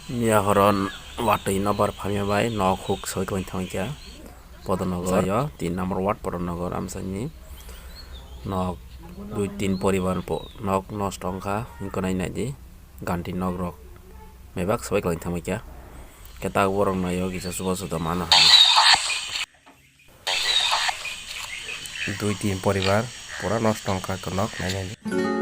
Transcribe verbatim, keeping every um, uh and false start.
Miya horon watwi nobar phamya bai nok huk soi kwlai thangkha. Podonogor yo tin number ward Podonogor amsani nok dui tin poribar po nok nosto wngkha, wngkha nai naidi ganti nok rok mebak soi kwlai thangkha. Khe tak borok naio kisa chubachu da mano. Dui tin poribar pura nosto wngkha nok nai naidi.